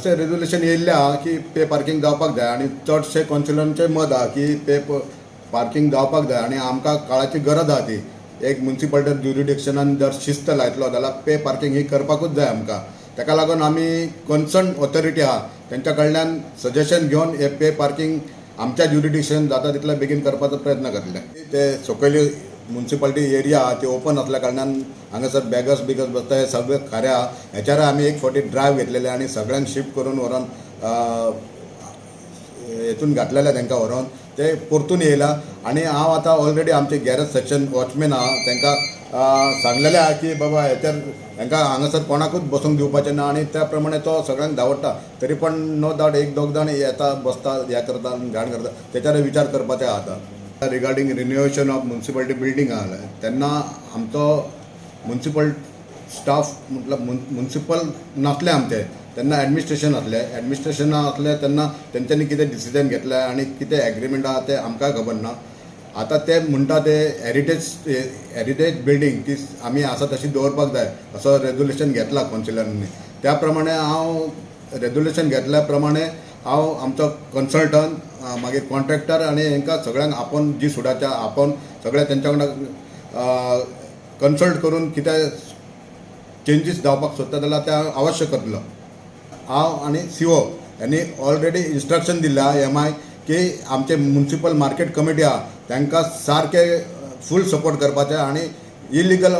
अशें रेजोल्युशन येयल्लें आहा की पे पार्कींग जावपाक जाय आनी चडशे कावन्सिलरांचें मत आहा की पे पार्कींग जावपाक जाय आनी आमकां काळाची गरज आहा ती. एक मुन्सिपालिटी ज्युरिडिक्शनान जर शिस्त लायतलो जाल्यार पे पार्कींग ही करपाकूच जाय आमकां. ताका लागून आमी कन्सर्न ऑथॉरिटी आहा तेंच्या कडल्यान सजेशन घेवन हे पे पार्कींग आमच्या ज्युरिडिक्शन जाता तितले बेगीन करपाचो प्रयत्न करतले. ते सकयली मुन्सिपालिटी एरिया आहा ती ओपन आसल्या कारणान हांगासर बेगर्स बिगर्स बसता, हे सगळें खरें आहा. हेच्यार आमी एक फावटी ड्रायव्ह घेतलेले आनी सगळ्यांक शिफ्ट करून व्हरोन हेतून घातलेले. तांकां व्हरोन ते परतून येयला आनी हांव आतां ऑलरेडी आमचे गॅरेज सेक्शन वॉचमॅन आहा, तांकां सांगलेलें आहा की बाबा हेच्यार हांकां हांगासर कोणाकूच बसूंक दिवपाचें ना आनी त्या प्रमाणे तो सगळ्यांक धांवडटा. तरी पण नो डावट एक दोग जाण येता, बसता, हें करता आनी घाण करता. तेच्यार विचार करपाचें आहा. आतां regarding renovation of municipality building आहा तेन्ना आमचो मुन्सिपल स्टाफ, म्हटल्यार मुन्सिपल नासले आमचे तेन्ना, एडमिनिस्ट्रेशन आसलें. एडमिनिस्ट्रेशना आसलें तेन्ना तेंच्यांनी कितें डिसिजन घेतलें आनी कितें एग्रीमेंट आहा तें आमकां खबर ना. आतां ते म्हणटा ते हेरिटेज बिल्डींग ती आमी आसा तशी दवरपाक जाय असो रेजोल्युशन घेतला कावन्सिलरांनी. त्या प्रमाणे हांव रेजोल्युशन घेतल्या प्रमाणे हांव आमचो कन्सल्टंट, मागीर कॉन्ट्रॅक्टर आनी हांकां सगळ्यांक आपोवन, जी सुडाच्या आपोवन सगळे तेंच्या वांगडा कन्सल्ट करून कितें चेंजीस जावपाक सोदता जाल्यार ते अवश्य करतलो हांव. आनी सीओ यांनी ऑलरेडी इन्स्ट्रक्शन दिल्लें आहा एमआय की आमचे मुन्सिपल मार्केट कमिटी आहा तांकां सारकें फूल सपोर्ट करपाचें आनी इलिगल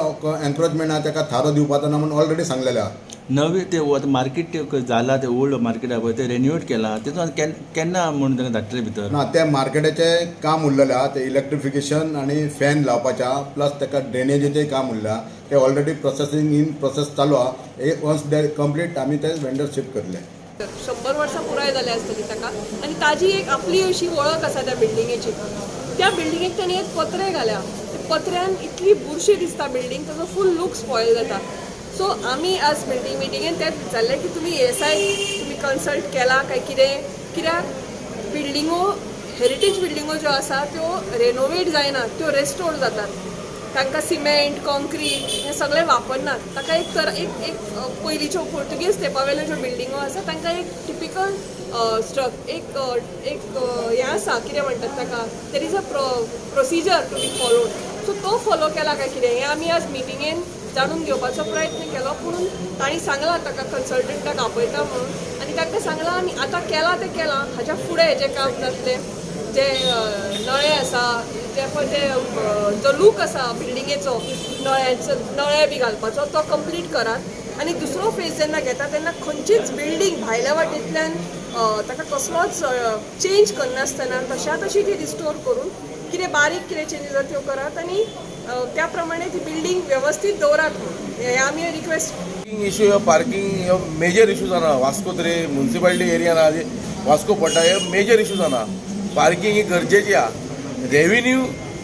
एन्क्रोचमेंट आहा ताका थारो दिवपाचो ना म्हूण ऑलरेडी सांगलेलें आहा. नवे ते आतां मार्केट ते जाला, ते ओल्ड मार्केट आहा पळय, ते रेनिवेट केला, तितून केन्ना म्हणून तांकां धाडटले भितर? ना, ते मार्केटाचें काम उरलेलें आहा. ते इलेक्ट्रिफिकेशन आनी फॅन लावपाचें आहा, प्लस ताका ड्रेनेजीचें काम उरलें आहा. ते ऑलरेडी प्रोसेसींग इन प्रोसेस चालू आहा. वन्स दे कंप्लीट आमी ते वेंडर शिफ्ट करतले. 100 वर्सां पुराय जाल्या आसतली ताका आनी ताजी एक आपली अशी वळख आसा त्या बिल्डिंगेची. त्या बिल्डिंगेक ताणी एक पत्रे घाल्या. ते पत्र्यान इतली बुरशी दिसता बिल्डींग, ताजो फूल लूक स्पॉयल जाता. सो आमी आज मिटिंगेन तेंच विचारलें की तुमी एएसआय तुमी कन्सल्ट केला काय कितें? कित्याक बिल्डिंगो, हेरिटेज बिल्डिंगो ज्यो आसा त्यो रेनोवेट जायना, त्यो रेस्टोर जातात. तांकां सिमेंट, कॉन्क्रीट हें सगळें वापरनात. ताका एक तर एक एक पयलींच्यो पोर्तुगीज तेंपा वयल्यो ज्यो बिल्डिंगो आसा तांकां एक टिपिकल स्ट्रक एक एक हें आसा, कितें म्हणटात ताका, there is a procedure to be followed. So तो फॉलो केला काय कितें हें आमी आज मिटिंगेन जाणून घेवपाचो प्रयत्न केलो. पूण तांणी सांगलां ताका कन्सल्टंटाक आपयता म्हणून आनी तांकां सांगलां आमी आतां केलां तें केलां, हाच्या फुडें जें काम जातलें, जे नळे आसा, जे पळय ते जो लूक आसा बिल्डिंगेचो, नळ्यांचो, नळे बी घालपाचो, तो कंप्लीट करात आनी दुसरो फेज जेन्ना घेता तेन्ना खंयचीच बिल्डींग भायल्या वाटेंतल्यान ताका कसलोच चेंज करनासतना तशा तशी ती रिस्टोर करून कितें बारीक कितें चेंजीस आसा त्यो करात आनी त्या प्रमाणे ती बिल्डींग वेवस्थीत दवरात म्हणून हें आमी रिक्वेस्ट. पार्किंग इशू ह्यो, पार्किंग ह्यो मेजर इशू जाना. वास्को तरी मुन्सिपालिटी एरिया ना, वास्को पडटा, हे मेजर इशू जाना. पार्किंग ही गरजेची आहा. रेव्हेन्यू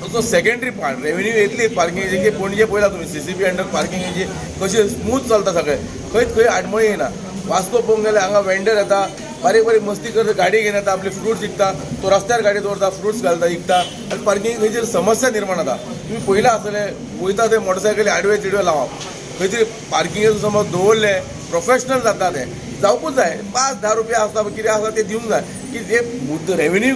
असो सेकंडरी पार्ट. रेव्हेन्यू येतली पार्किंगेची की पणजे पळयला तुमी, सीसीबी अंडर पार्किंगेची कशी स्मूथ चलता सगळें, खंयच खंय आडमळी येना. वास्को पळोवंक गेल्यार हांगा वेंडर येता, बारीक बारीक मस्ती करता, गाडी घेवन येता, आपली फ्रुट्स विकता, तो रस्त्यार गाडी दवरता, फ्रुट्स घालता, विकता आनी पार्किंग खंयतरी समस्या निर्माण जाता. तुमी पयला आसतलें, वयता ते मोटरसायकली आडवे तिडवे लावप. खंय तरी पार्किंगेचो समज दवरलें, प्रोफेशनल जाता. तें जावपूच जाय. 5-10 रुपया आसता, कितें आसता तें दिवंक जाय की जे मुद्दो रेव्हेन्यू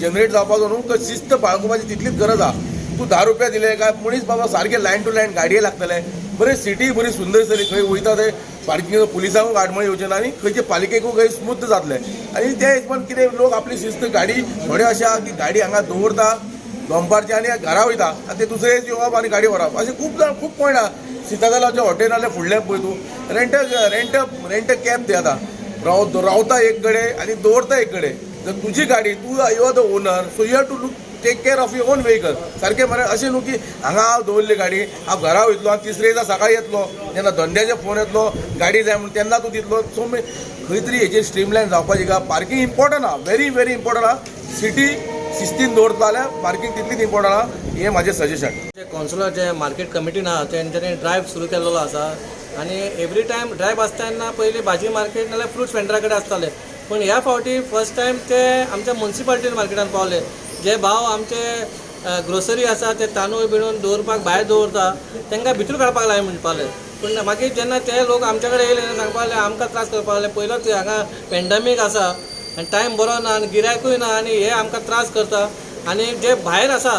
जनरेट जावपाचो न्हू, तर शिस्त बाळगुपाची तितलीच गरज आहा. तूं 10 रुपया दिले काय मनीस बाबा सारके लायन टू लायन गाडये लागतले. बरें, सिटी बरी सुंदर दिसतली. खंय वयता ते पार्किंग पुलिसांकूय आडमळ येवचे ना आनी खंयचे पालिकेकूय खंय स्मूथ जातलें. आनी त्या हिशोबान कितें लोक आपली शिस्त, गाडी थोडे अशे आहा की गाडी हांगा दवरता दनपारची आनी घरा वयता आनी ते दुसरे येवप आनी गाडी व्हरप, अशें खूब जाण, खूब पॉयंट आहा. सितादलाच्या हॉटेल जाल्यार फुडलें पळय तूं, रेंट रेंट रेंट कॅब ते आतां रावता एक कडेन आनी दवरता एक कडेन. जर तुजी गाडी, तूं, you are the owner, so you have to look, take care of your own vehicle. सारकें मरे. अशें न्हू की हांगा हांव दवरली गाडी, हांव घरा वयतलो आनी तिसरे दिसा सकाळी येतलो, जेन्ना धंद्याचे फोन येतलो गाडी जाय म्हणून, तेन्ना तूं दितलो. सो खंय तरी हेजेर स्ट्रीमलायन जावपाची का. पार्किंग इम्पॉर्टंट आहा, व्हेरी व्हेरी इम्पॉर्टंट आहा. सिटी शिस्तीन दवरतलो जाल्यार पार्किंग तितलीच इम्पॉर्टंट आहा, हें म्हाजें सजेशन. जे कावन्सिलर, जे मार्केट कमिटीन आहा, तेंच्यांनी ड्रायव्ह सुरू केल्लो आसा आनी एवरी टायम ड्रायव्ह आसता तेन्ना पयलीं भाजी मार्केट नाल्यार फ्रुट्स वेंडरा कडेन आसताले, पूण ह्या फावटी फर्स्ट टायम ते आमच्या मुन्सिपालिटीन मार्केटान पावले. जे भाव आमचे ग्रोसरी आसा ते तांदूळ बिणून दवरपाक भायर दवरता, तांकां भितर काडपाक लाय म्हणपाक. पूण मागीर जेन्ना ते लोक आमचे कडेन येयले तेन्ना सांगपाक लागले आमकां त्रास करपाक लागले. पयलोच हांगा पेंडमीक आसा आनी टायम बरो ना आनी गिरायकूय ना आनी हे आमकां त्रास करता आनी जे भायर आसा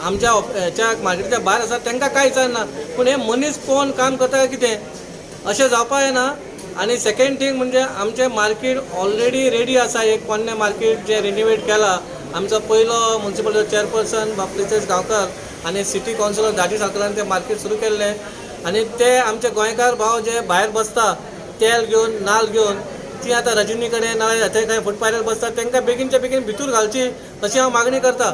आमच्या हेच्या मार्केटीच्या भायर आसा तांकां कांय विचारना, पूण हे मनीस कोण काम करता काय कितें अशें जावपाक जायना. आनी सेकेंड थींग म्हणजे आमचें मार्केट ऑलरेडी रेडी आसा. एक पोन्नें मार्केट जें रिनोवेट केलां, आमचो पयलो मुन्सिपल चेअरपर्सन बाब प्रितेश गांवकर आनी सिटी कावन्सिलर दाजी साळकरान तें मार्केट सुरू केल्लें आनी ते आमचे गोंयकार भाव जे भायर बसता तेल घेवन नाल्ल घेवन ती आतां रजनी कडेन नाल्यार थंय खंय फुटपाथार बसता तांकां बेगीनच्या बेगीन भितूर घालची अशी हांव मागणी करता.